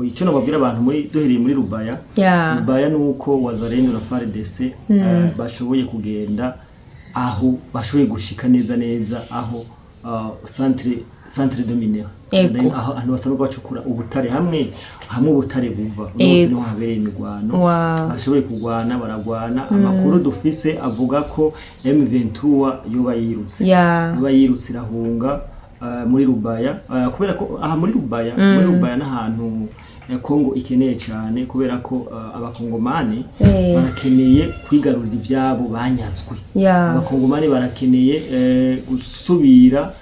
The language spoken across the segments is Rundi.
Icyo nababwira abantu muri duhereye muri Rubaya, Rubaya ni uko Wazalendo na FARDC bashoboye kugenda aho bashoboye gushika neza neza aho centre de minerai, aho ahantu basanzwe bacukura ubutare, hamwe hamwe ubutare buva, uno munsi niho habereye imirwano. Bashoboye kurwana, baragwana. Amakuru dufise avuga ko M23 yoba yirutse, yoba yirutse irahunga muri Rubaya, kubera ko aha muri Rubaya n'ahantu Kongo ikeneye cyane, kubera ko abakongomani barakeneye kwigarurira ivyabo banyazwe. Abakongomani barakeneye gusubira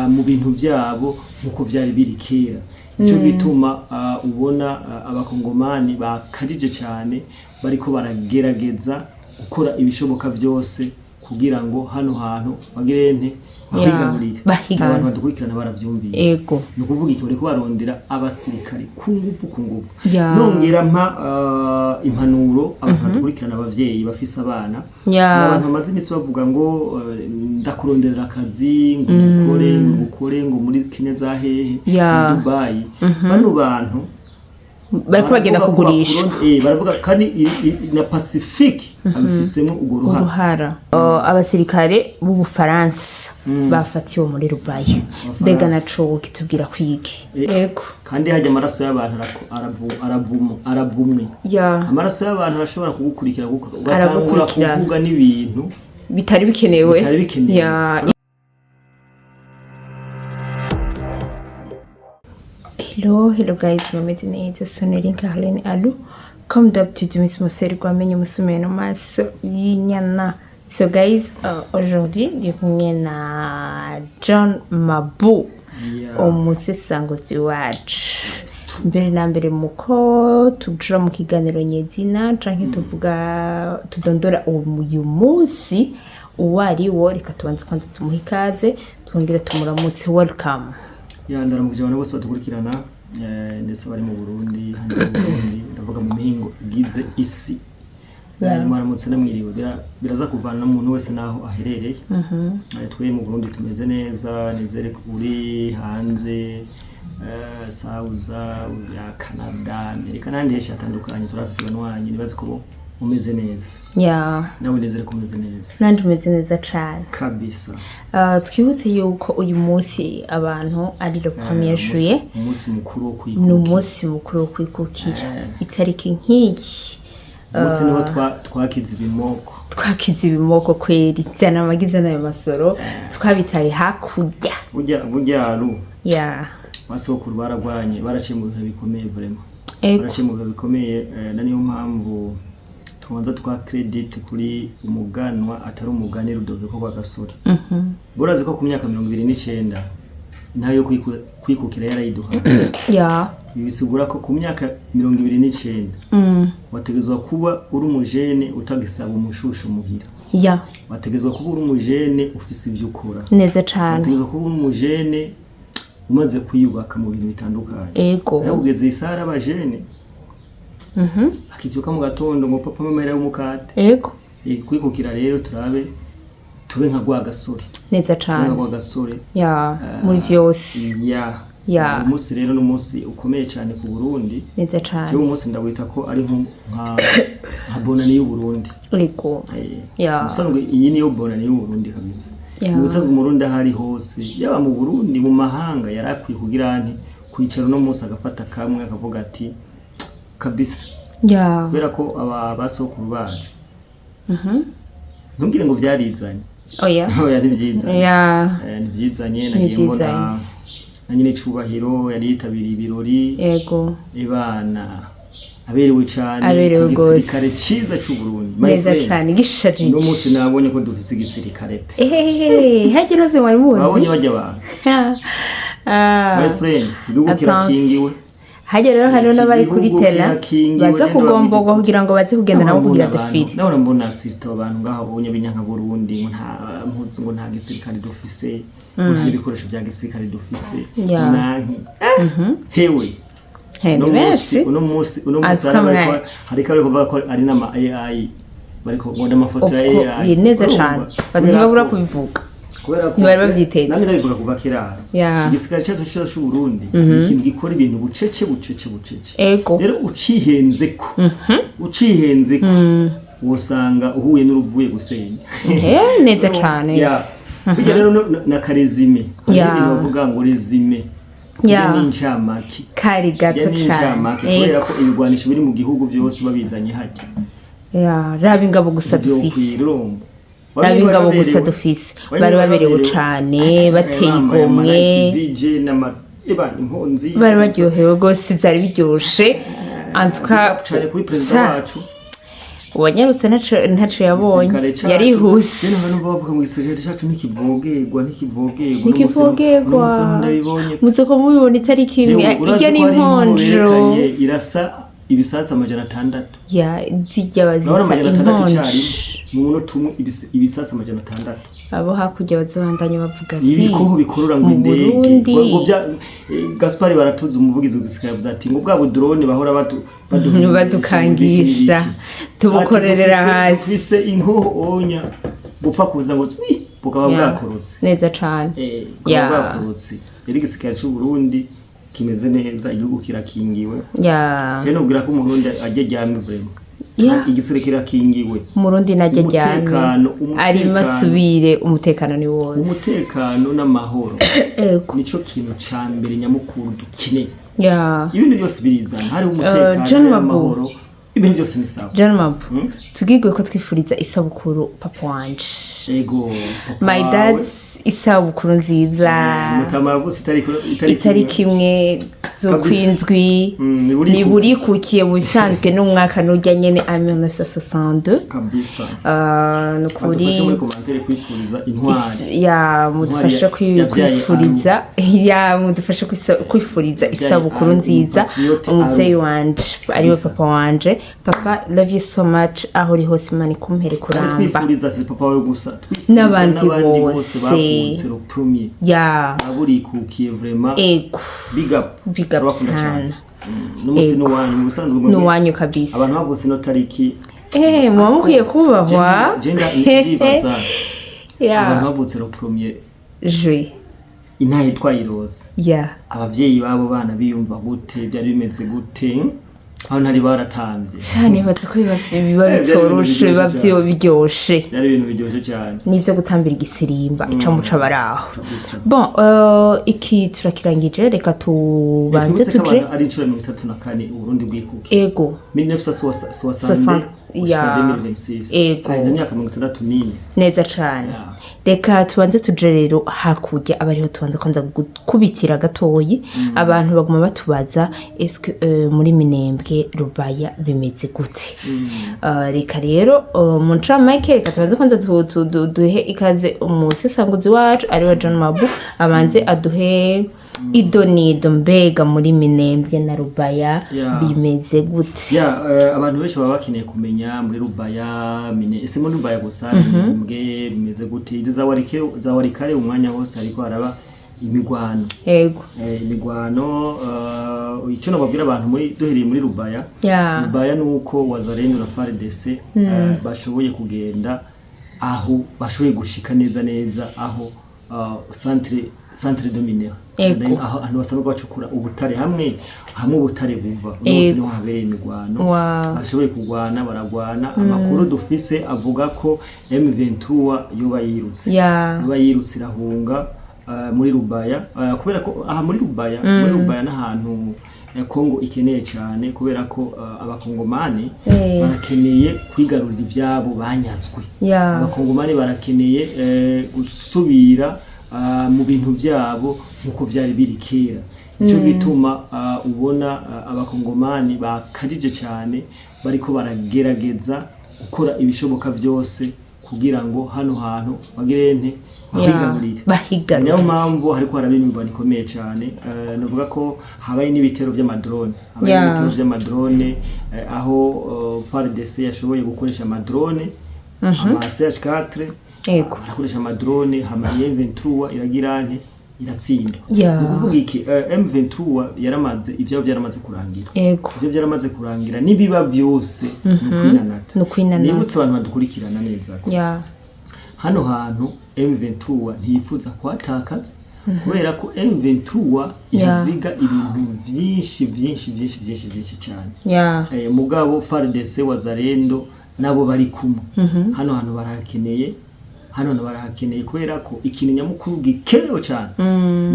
mu bintu byabo nk'uko vyari biri kera. Nico gituma ubona abakongomani bakarije cyane, bariko baragerageza gukora ibishoboka byose kugira ngo hano hantu bagire nte? Bahigarurire. Bahigarurire. Abantu badukurikirana baravyumvise. Ni ukuvuga iki? Bariko barondera abasirikare ku nguvu, ku nguvu. Nongera mpa impanuro abantu badukurikirana, abavyeyi bafise abana. Hari abantu bamaze iminsi bavuga ngo ndakuronderera akazi, ngo ukore, ngo ukore, ngo muri Kenya za hehe, za Dubai. Bano bantu bariko bagenda baravuga ko kugurishwa. Baravuga kandi na Pacifique abifisemo urwo ruhara. Uruhara. Abasirikare b'Ubufaransa bafatiwe muri Rubaya, mbega naco kitubwira kwiki? Yego. Kandi hajya amaraso y'abantu aravumwe. Amaraso y'abantu arashobora kugukurikira, ugatangura Aragukurikirana. kuvuga n'ibintu bitari bikenewe. Bitari bikenewe. Hello, hello guys, mumeze neza? Soneri Carlene Alu, comme d'habitude, Miss Museri rwamenye umusumeno maso y'inyana. So guys, aujourd'hui ndi kumwe na John Mabu, umusesanguzi wacu. Mbere na mbere, muko tuja mu kiganiro nyezina canke tuvuga tudondora uyu munsi uwo ari wo, reka tubanze kwanza tumuhe ikaze, twongere tumuramutse. Welcome. Ya, ndaramukije abantu bose badukurikirana, ndetse bari mu Burundi, hanze y'u Burundi, ndavuga mu mihingo igize isi. Mwaramutse namwiriwe. Biraza kuvana n'umuntu wese n'aho aherereye. Twe mu Burundi tumeze neza, nizere ko uri hanze, Sauza ya Canada, Amerika n'ahandi henshi hatandukanye, turafise abanywanyi, nibaze ko bo umeze neza. Nawe nizere ko umeze neza. Nanje umeze neza cane. Kabisa. Twibutse yuko uyu munsi abantu ari le premier juillet. Umunsi mukuru wo Ni kwikukira. umunsi mukuru wo kwikukira, itariki nk'iki. Umunsi niho twakize ibimoko. Twakize ibimoko kweri, vyana amagize n'ayo masoro twabitaye hakurya. Burya aru basokuru baragwanye, baraciye mu bihe bikomeye vraiment. Baraciye mu bihe bikomeye, na niyo mpamvu tubanza twa credit kuri umuganwa atari umugani Rudoviko Rwagasore. Burazi ko ku myaka 29 ntayo kwikukira yarayiduha. Ibi bisigura ko ku myaka 29 wategezwa kuba uri umujene utagisaba umushusho muhira. Wategezwa kuba uri umujene ufise ibyo ukora. Neza cane. Wategezwa kuba uri umujene umaze kwiyubaka mu bintu bitandukanye. Ariko kugeza iyi saha abajene akivyuka mu gatondo ngo papa, mama, y'umukate. Kwikukira rero, turabe tube nka Rwagasore. Neza Tube nka cane. Rwagasore. Ya, muri vyose. Uyu munsi rero ni umunsi ukomeye cyane ku Burundi. Neza cane. Jewe umunsi ndawita ko ari nka bonani y'Uburundi. Ubusanzwe iyi niyo bonani y'Uburundi kabisa. Mu busanzwe Umurundi aho ari hose, yaba mu Burundi, mu mahanga, yari akwiye kugira nti kwicara uno munsi agafata kamwe akavuga ati kabisa, kubera ko aba basokuru bacu, ntubwire ngo vyarizanye. Oya. Oya, ntivyizanye. Ntivyizanye. Nagiye mbona Ntivyizanye. na nyine icubahiro yari yitabiriye ibirori. Ibana aberewe cane. Aberewe ku gisirikare gose. ciza c'Uburundi. My Neza friend, cane, gishajije. uno munsi nabonye ko dufise igisirikare pe. Ehehehe, harya navyo mwari muzi? Babonye barya abantu. Ah. My friend, igihugu Attention. kirakingiwe. Harya rero hariho n'abari kuri Igihugu tela kirakingiwe, baza nenda kugomborwa babwite. kugira ngo baze kugenda nabo Nahora kugira mbona défilé. nahora mbona sirito abantu ngaho bonye b'inyanka Burundi, ngo nta mpuzu, ngo nta gisirikare dufise, ngo nta n'ibikoresho bya gisirikare dufise, ngo nanki. Hewe. He, ni Uno munsi benshi. uno munsi Azi hari ko hariko bariko bavuga ko ari n'ama AI, bariko ngo n'amafoto Of ya AI. neza Urumva? cane. Kubera Ntibabura ko kubivuga. Kubera ko Ntibari bavyiteze. Nanjye ndabivuga kuva kera. Igisirikare cyacu cyiza cy'u Burundi ni ikintu gikora ibintu bucece bucece bucece. Rero ucihenzeko wosanga uhuye n'uruvuye gusenya. Neza cane. Ya. Burya rero na karezime, hari ibintu bavuga ngo résumé. Burya ni incamake. Kari gato Burya ni cane. incamake, kubera ko ibigwanisho biri mu gihugu byose babizanye hajya. Ya, raba ingabo gusa dufise. Vyokwira, urumva. Raba ingabo gusa dufise, bari baberewe cane, bateye igomwe. Bari baryohewe rwose, vyari biryoshe en tout cas. Cyane kuri perezida wacu. Uwanyarutse ntaco yabonye. Igisirikare cacu. Yarihuse. Rero numva bavuga ngo igisirikare cacu ntikivogerwa, ntikivogerwa. Ntikivogerwa. Ndabibonye. Muze ko mubibona itariki imwe. Yewe, urazi Irya ko hari inkuru n'imponjo. yerekanye irasa ibisasu 600. Ya, zirya Urabona, bazita 600 inkonjo. icyarimwe, mu munota umwe, ibisasu 600. Abo hakurya bazobandanya bavuga ati Ibikoho bikurura ngo mu indege Burundi. ngo Gaspard Baratuza, umuvugizi w'igisirikare, yavuze ati ngo bwa budrone bahora Badukangisha, tubukorerera hasi. Dufise inkoho onya bupfa kuza ngo twi, bukaba bwakorotse. Neza cane. Bukaba bwakorotse. Rero igisirikare cy'u Burundi kimeze neza, igihugu kirakingiwe. Rero nubwira ko Umurundi ajya aryamye vraiment. Igisirikare kirakingiwe. Umurundi najya aryame. Umutekano, umutekano. Arimo asubire, umutekano ni wose. Umutekano n'amahoro nico kintu ca mbere nyamukuru dukeneye. Ibintu byose birizana hariho umutekano, John hariho Mabu. amahoro, ibintu byose ni sawa. John Mabu, tubwirwe ko twifuriza isabukuru papa wanje. Ego, papa My wawe. dad, isabukuru nziza. Mutama yavutse itariki Itariki 1 z'ukwindwi. Ni buri Ni burikukiye mu bisanzwe n'umwaka n'urya nyene a 1962. Kabisa. Ni ukuri. Badufashe muri commentaire kwifuriza intwari. Ya, mudufashe Yabyaye kwifuriza, ya, mudufashe kwifuriza isabukuru Aru, nziza umupatriote umuvyeyi Aru. wanje ariwe Kabisa. papa wanje. Papa, love you so much, aho uri hose Imana ikumpere Kandi kuramba. twifuriza si papa wawe gusa, twifuriza N'abandi n'abandi bose. bavutse le premier, aburikukiye vraiment. Big up. Big up Turabakunda cyane. sana. N'umunsi n'uwanyu mu busanzwe mwebwe. N'uwanyu kabisa. Abantu bavutse ino tariki, Muba mukwiye kubahwa. Genda ndibaza, abantu bavutse le premier, Je intahe twayirose, abavyeyi b'abo bana biyumva gute? Byari bimeze gute aho ntari baratambye? Cyane, bazi ko biba Byari ibintu bitoroshe, biba biryoshe cyane. biryoshe. Byari ibintu biryoshye cyane. Nivyo gutambira igisirimba ica muca baraho. Kabisa. Bon, iki turakirangije, reka tubanze Twibutse ko tuje abantu ari inshuro 34 Uburundi bwikukiye. 1960 gushika 2026. Haheze imyaka 64. Neza cane. Reka tubanze tuje rero hakurya, aba ariho tubanza kwanza gukubitira gatoyi. Abantu baguma batubaza eske muri Minembwe, Rubaya bimeze gute? Reka rero mu ncamake, reka tubanze kwanza duhe ikaze umusesanguzi wacu ariwe John Mabu, abanze aduhe idonido, mbega muri Minembwe na Rubaya bimeze gute? Ya, abantu benshi baba bakeneye kumenya muri Rubaya mine, ese muri Rubaya gusa, Minembwe bimeze gute? Izi za Warikare umwanya wose ariko haraba imigwano. Imigwano, icyo nababwira abantu muri, duhereye muri Rubaya, Rubaya ni uko Wazalendo na FARDC bashoboye kugenda aho bashoboye gushika neza neza aho centre de minerai, aho ahantu basanzwe bacukura ubutare, hamwe hamwe ubutare buva, uno munsi niho habereye imigwano. Bashoboye kurwana, baragwana. Amakuru dufise avuga ko M23 yoba yirutse, yoba yirutse irahunga muri Rubaya, kubera ko aha muri Rubaya n'ahantu Kongo ikeneye cyane, kubera ko abakongomani barakeneye kwigarurira ivyabo banyatswe. Abakongomani barakeneye gusubira mu bintu vyabo nk'uko vyari biri kera. Nico gituma ubona abakongomani bakarije cyane, bariko baragerageza gukora ibishoboka byose kugira ngo hano hantu bagire nte, bahigarurire. Bahigarurire. Niyo mpamvu hariko haraba imirwano ikomeye cyane. Navuga ko habaye n'ibitero by'amadrone, habaye n'ibitero by'amadrone, aho FARDC yashoboye gukoresha amadrone, ama CH4. Barakoresha amadrone, hama M23 iragira nte, iratsinda. Ni ukuvuga iki? M23 yaramaze, ivyabo byaramaze kurangira. Ibyo byaramaze kurangira, nibiba byose ni ukwinanata. Ni ukwinanata. Nibutse abantu badukurikirana neza ko Hano hantu M23 ntiyifuza kuhatakaza, kubera ko M23 ihaziga ibintu vyinshi vyinshi vyinshi vyinshi vyinshi cyane. Mugabo FARDC, Wazalendo nabo bari kumwe, hano hantu barahakeneye, hano hantu barahakeneye, kubera ko ikintu nyamukuru gikenewe cyane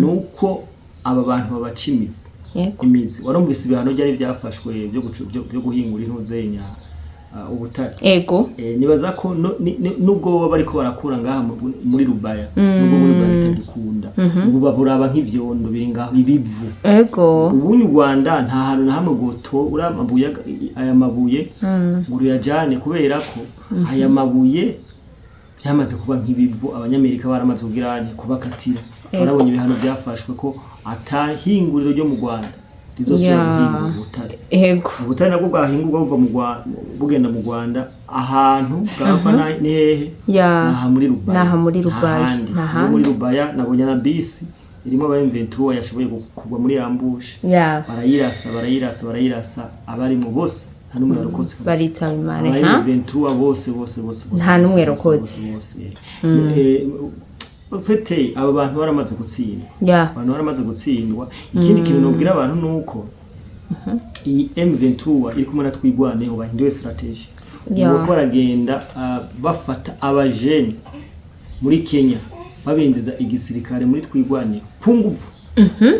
nuko aba bantu babaca imizi. Imizi, warumvise ibihano byari byafashwe byo guhingura intuzenya, ubutare. Nibaza ko nubwo baba bariko barakura ngaha muri Rubaya, nubwo muri Rubaya bitagikunda, ubu baburaba nk'ivyondo biri ngaho, ibivu. Ubundi u Rwanda nta hantu na hamwe gotora amabuye, aya mabuye ngo ruyajane, kubera ko aya mabuye byamaze kuba nk'ibivu. Abanyamerika baramaze kugira kubakatira, barabonye ibihano byafashwe ko atahinguriro ryo mu Rwanda rizosubira guhingura ubutare. Ubutare nabwo bwahingurwa buva mu Rwanda bugenda mu Rwanda, ahantu bwava ni hehe? Naha muri Rubaya. Naha muri Rubaya. Ntahandi. Ntahandi. No muri Rubaya nabonye na bisi irimo aba M23 yashoboye kugwa muri ambush. Barayirasa, barayirasa, barayirasa, abarimo bose nta n'umwe yarokotse kabisa. Baritaba Imana. Aba Ha? M23 bose bose bose bose, Nta n'umwe bose, yarokotse. bose, bose. Fete aba bantu baramaze gutsindwa. Abantu baramaze gutsindwa. Ikindi kintu nobwira abantu nuko iyi M23 iri kumwe na Twigwaneho bahinduye strategy. Nuko baragenda bafata abajene muri Kenya, babinjiza igisirikare muri Twigwaneho ku nguvu,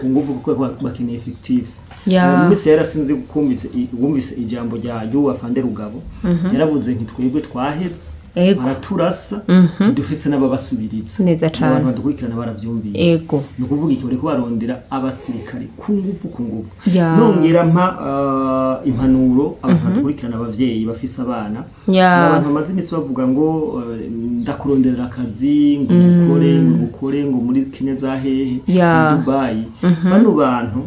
ku nguvu, kuko bakeneye effectif. Mu minsi yarasinze wumvise ijambo rya Yuwa Fande Rugabo, yaravuze nti twebwe twaheze, baraturasa, ntidufise n'ababasubiriza. Neza cane. Abantu badukurikirana baravyumvise. Ni ukuvuga iki? Bariko barondera abasirikare ku nguvu, ku nguvu. Nongera mpa impanuro abantu badukurikirana, abavyeyi bafise abana. Hari abantu bamaze iminsi bavuga ngo ndakuronderera akazi, ngo ukore, ngo ukore, ngo muri Kenya za hehe, za Dubai. Bano bantu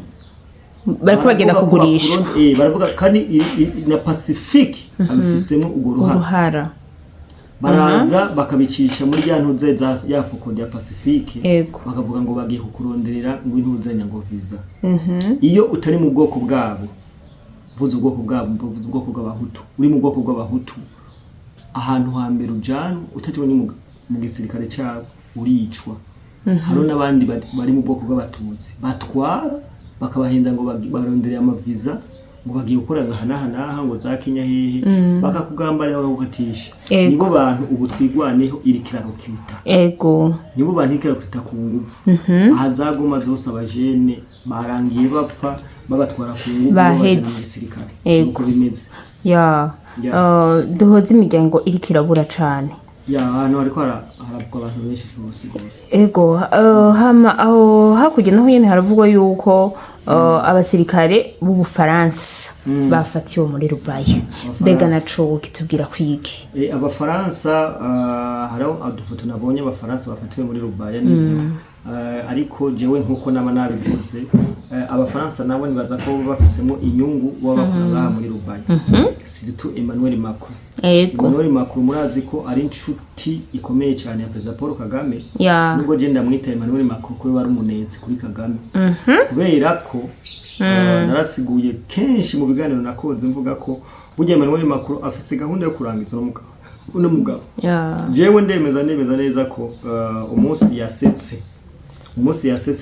Bariko bagenda baravuga ko kugurishwa. Baravuga kandi na Pacifique abifisemo urwo ruhara. Uruhara. Baraza bakabicisha muri ya ntuze za ya FOCODE ya Pacifique. Bakavuga ngo bagiye kukuronderera ngo intuzenya, ngo visa. Iyo utari mu bwoko bwabo, mvuze ubwoko bwabo, mvuze ubwoko bw'Abahutu, uri mu bwoko bw'Abahutu, ahantu hambere ujana utajanye mu gisirikare cabo uricwa. Hariho n'abandi bari mu bwoko bw'Abatutsi batwara bakabahenda ngo barondereye amaviza, ngo bagiye gukora ngo aha n'aha n'aha, ngo za Kenya hehe, bakakugambanira, bakagukatisha. Nibo bantu ubu Twigwaneho iri kirarokita. Nibo bantu iriko irakita ku nguvu. Aha za Goma zose abajene barangiye bapfa, babatwara ku nguvu, babajana Baheze. mu gisirikare. Nuko bimeze. Duhoze imiryango iriko irabura cane. Ya, ahantu hariko haravugwa abantu benshi rwose rwose. Ego, hama aho hakurya naho nyene haravugwa yuko abasirikare b'Ubufaransa bafatiwe muri Rubaya. Mbega naco kitubwira kwiki? Abafaransa, hariho udufoto nabonye, Abafaransa bafatiwe muri Rubaya, nivyo. Ariko jewe nkuko naba nabivuze, Abafaransa nabo nibaza ko bafisemo inyungu baba bakora ngaha muri Rubaya, surtout Emmanuel Macron. Emmanuel Macron murazi ko ari inshuti ikomeye cyane ya Perezida Paul Kagame. Nubwo je ndamwita Emmanuel Macron ko wari umunetsi kuri Kagame, kubera ko narasiguye kenshi mu biganiro nakoze mvuga ko burya Emmanuel Macron afise gahunda yo kurangiza uno mugabo. Jewe ndemeza, ndemeza neza ko umunsi yasetse,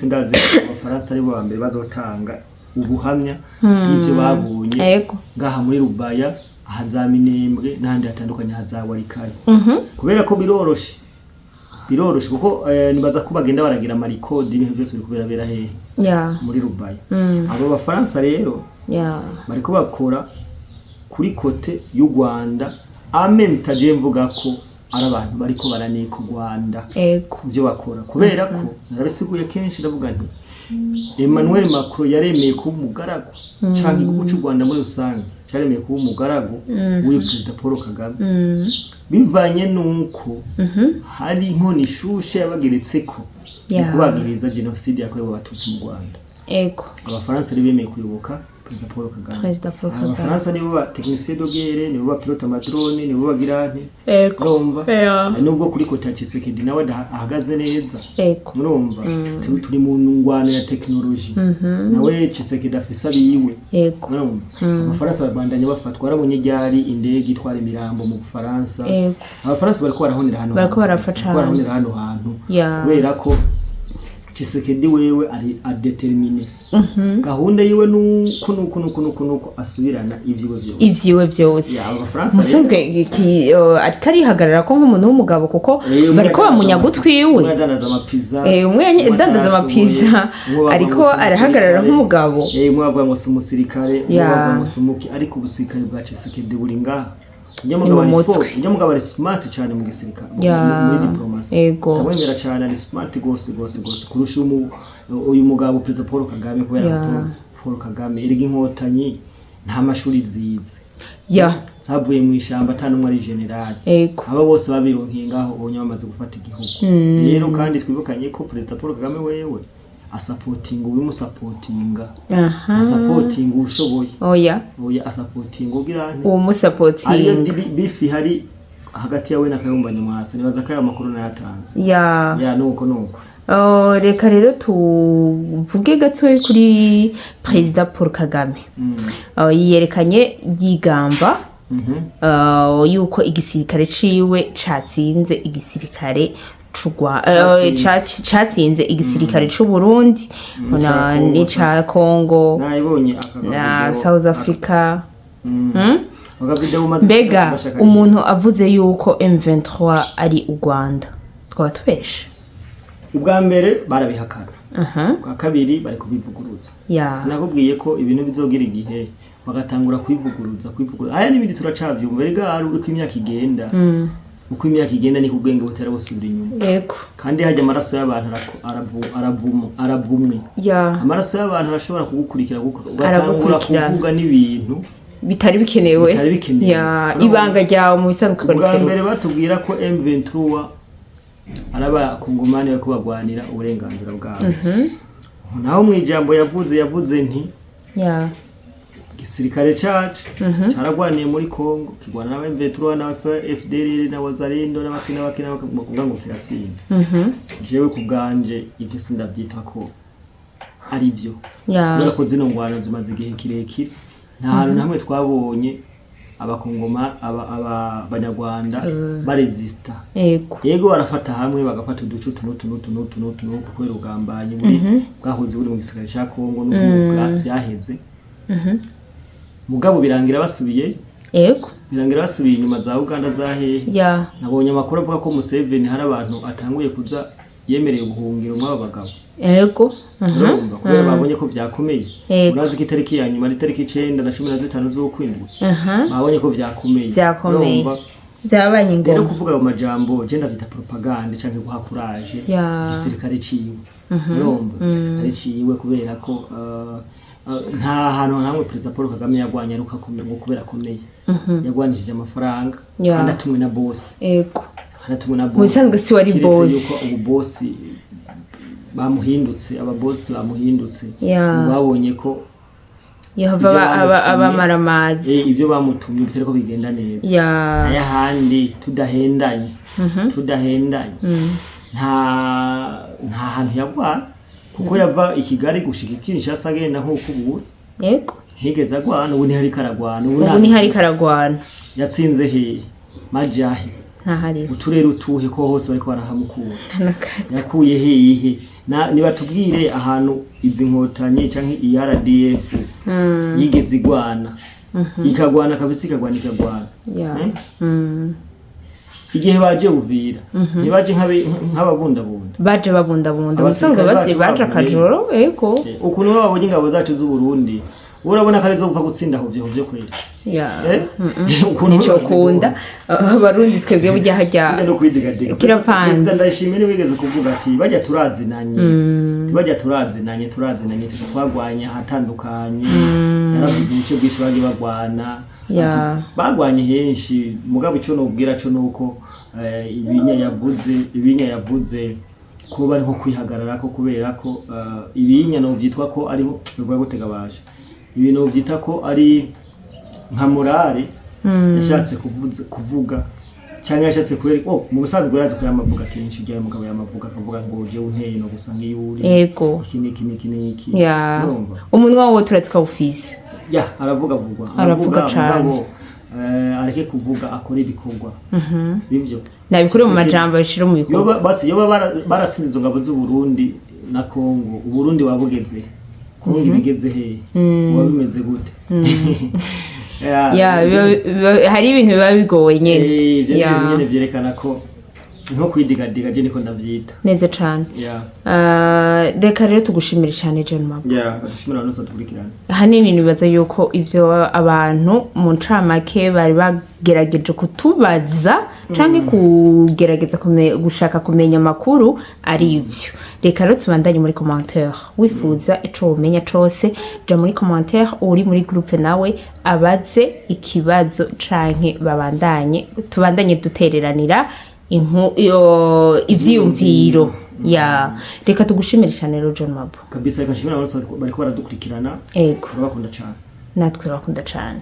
ndazi ko Abafaransa aribo ba mbere bazotanga ubuhamya bw'ivyo babonye ngaha muri Rubaya, aha za Minembwe n'ahandi hatandukanye, haza Warikare, kubera ko biroroshe, biroroshe kuko nibaza ko bagenda baragira amarikodi, ibintu byose biri kubera hehe? Muri Rubaya. Abo bafaransa rero bariko bakora kuri côté y'u Rwanda, amemtaje mvuga ko ari abantu bariko baraneka u Rwanda ibyo bakora, kubera ko narabisiguye kenshi, ndavuga nti Emmanuel Macron yaremeye kuba umugaragu, canke igihugu cy'u Rwanda muri rusange cyaremeye kuba umugaragu w'uyu Perezida Paul Kagame, bivanye n'uko hari inkoni ishushe yabageretseko mu kubagiriza jenoside yakorewe Abatutsi mu Rwanda. Abafaransa rero bemeye kuyoboka Perezida Paul Kagame. Perezida Paul Kagame. Abafaransa nibo ba technicien de guerre, nibo ba pilote ama drone, nibo bagira nte. Ego. Urumva? Yeah. Nubwo kuri côté Tshisekedi nawe ahagaze neza. Ego. Murumva, turi mu ngwano ya tekinoloji, nawe Tshisekedi afise abiwe. Ego. Murumva, Abafaransa babandanya bafatwa. Warabonye ryari indege itwara imirambo mu Bufaransa? Ego. Abafaransa bariko barahonera hano Bariko hantu. barapfa Bariko cane. barahonera hano hantu Yeah. kubera ko Tshisekedi wewe ari déterminé. Gahunda yiwe nuko asubirana ivyiwe vyose. Ivyiwe vyose. Ya, Abafaransa. Musanzwe ariko arihagarara ko nk'umuntu w'umugabo, kuko umwe bariko adandaza bamunya gutwiwe. Umwe adandaza amapiza. Umwe umwe adandaza atashoboye, amapiza, umwe bavuga ariko ngo si arahagarara umusirikare. nk'umugabo. Umwe bavuga ngo si umusirikare, umwe Ya. bavuga ngo si umuki, ariko ubusirikare bwa Tshisekedi buri ngaha. Ujya Ni mugabo mu ari mutwe. ujya mugabo ari smart cyane mu gisirikare, Ya. muri diplomasi. Ego. Ndamwemera cyane, ari smart gose gose gose kurusha uyu mugabo Perezida Paul Kagame, kubera Ya. Paul Kagame erega inkotanyi nta mashuri zize, Ya. zavuye mu ishyamba, ata n'umwe ari general. Ego. Aba bose babironkeye ngaho ubonye bamaze gufata igihugu. Rero kandi twibukanye ko Perezida Paul Kagame wewe asapotinga ubimusapotinga, asapotinga ushoboye. Oya. Oya, asapotinga ugira nte? Uwo Ariyo musapotinga. Bifi hari hagati yawe na Kayumba Nyamwasa, nibaza ko ayo makuru nayatanze. Ya. Ya, nuko. Oh, reka rero tuvuge gatoya kuri Perezida Paul Kagame. Oh, yiyerekanye yigamba yuko igisirikare ciwe catsinze igisirikare Catsinze. catsinze igisirikare c'u Burundi na Ca Congo. n'ica Congo Nayibonye aka na video. South Africa. Aka video umaze Mbega bashaka. umuntu avuze yuko M23 ari u Rwanda, twaba tubeshe? Ubwa mbere barabihakana, Aha. ubwa kabiri bari kubivuguruza. Ya. Sinakubwiye ko ibintu bizogira igihe bagatangura kwivuguruza? Aya n'ibindi turacabyumva. Erega hari uko imyaka igenda, uko imyaka igenda niko ubwenge butera busubira inyuma. Kandi hajya amaraso y'abantu aravumwe. Ya. Amaraso y'abantu arashobora kugukurikira, ugatangura Aragukurikirana. kuvuga n'ibintu bitari bikenewe. Bitari bikenewe. Ya, ibanga ryawe mu bisanzwe Ubwa ukariseruka. mbere batubwira ko M23 ari abakongomani bariko bagwanira uburenganzira bwabo, naho mu ijambo yavuze nti igisirikare cacu caragwaniye muri Congo, kigwana n'aba M23 n'aba FDLR na Wazalendo n'abaki n'abaki n'abaki, kuvuga ngo kiratsinda. Jewe ku bwanje ibyo sindavyita ko ari byo, kubera ko zino ngwano zimaze igihe kirekire, nta hantu na hamwe twabonye abakongoma abanyarwanda baresista. Yego, barafata hamwe bagafata uduce utu n'utu n'utu n'utu n'utu n'utu kubera ubugambanyi buri bwahoze buri mu gisirikare ca Congo n'ubu byaheze. Mugabo birangira basubiye, birangira basubiye inyuma za Uganda za hehe. Nabonye amakuru avuga ko Museveni hari abantu atanguye kuza yemereye ubuhungiro mw'aba bagabo. Urumva, kubera babonye ko byakomeye. Urazi ko itariki ya nyuma ari itariki 9 na 15 z'ukwindwi. Babonye ko byakomeye. Byakomeye. Urumva? Byabaye Rero ingoma. kuvuga ayo majambo je ndavyita propagande canke guha courage igisirikare ciwe. Urumva, igisirikare ciwe, kubera ko nta hantu hamwe Perezida Paul Kagame yagwanye aruka ngo kubera akomeye. Yagwanishije amafaranga kandi atumwe na boss. Kandi atumwe na boss. Mu bisanzwe si wari Kiretse boss. yuko ubu boss bamuhindutse, aba boss bamuhindutse. Babonye ko Yehova ivyo bamutumye, abamaramazi. Ibyo bamutumye bitariko bigenda neza. Ayahandi tudahendanye nta hantu yagwana, kuko yava i Kigali gushika i Kinshasa agenda nk'uko ubuzi. Ntigeze agwana. Ubu ntihariko aragwana ubu. Ubu ntihari karagwana. Yatsinze hehe? Majahe? Ntahari. Uturere utuhe ko hose bariko barahamukura? Nta na gato. Yakuye hehe? Nibatubwire ahantu izi nkotanyi canke iyi RDF yigeze igwana, ikagwana kabisa, ikagwana, ikagwana. Ya. Eh? Igihe baje Uvira ntibaje nk'ababundabunda? Baje babundabunda musanzwe. Abasirikare Baje bacu baje bavuye. akajoro, ego. Ukuntu babonye ingabo zacu z'u Burundi, urabona ko arizo gupfa gutsinda hovyo hovyo kwera. Ya. Eh? Ukuntu Nico kunda abarundi twebwe burya hajya Burya no kwidigadika. Kirapanze. Perezida Ndayishimiye niwe wigeze kuvuga ati bajya turazinanye, bajya turazinanye, turazinanye, twe twagwanye ahatandukanye. Yaravuze ubuce bwinshi bagiye bagwana. Ati, bagwanye henshi. Mugabo ico nobwira co nuko ibinya yavuze ko bari nko kwihagarara ko kubera ko ibinya no vyitwa ko ariho bivuga gutega baje. Ibintu byita ko ari nka morale yashatse kuvuga cyangwa yashatse kwereka. Oh, mu busanzwe yarazi ko yamavuga kenshi, ujya mugabo yamavuga akavuga ngo jewe unteye no gusanga iyo uri iki n'iki n'iki n'iki. Urumva? Umunwa wowe turazi ko awufise. Ya, aravuga vugwa. Aravuga cane. Mugabo, areke kuvuga, akora ibikorwa, sivyo? Nabikure mu majambo, abishire mu bikorwa. Yoba basi yoba baratsinze izo ngabo z'u Burundi na Kongo, Uburundi wabugeze, Kongo ibigeze hehe, uba bimeze gute? Ya, Ya, hari ibintu biba bigoye nyene. Ivyo ni ibintu nyene vyerekana ko nko kwidigadiga, je niko ndavyita. Neza cane. Reka rero tugushimire cane, John Mabo. Ya, badushimira abantu bose badukurikirana. Ahanini nibaza yuko ivyo abantu mu ncamake bari bagerageje kutubaza canke kugerageza gushaka kumenya amakuru ari ivyo. Reka rero tubandanye muri commentaire. Wifuza ico womenya cose, ja muri commentaire. Uri muri groupe nawe abaze ikibazo canke babandanye, tubandanye dutereranira ivyiyumviro. Ya, reka tugushimire cane rero, John Mabo. Kabisa, reka nshimire abantu bose bariko baradukurikirana. Ego. Turabakunda cane. Natwe turakunda cane.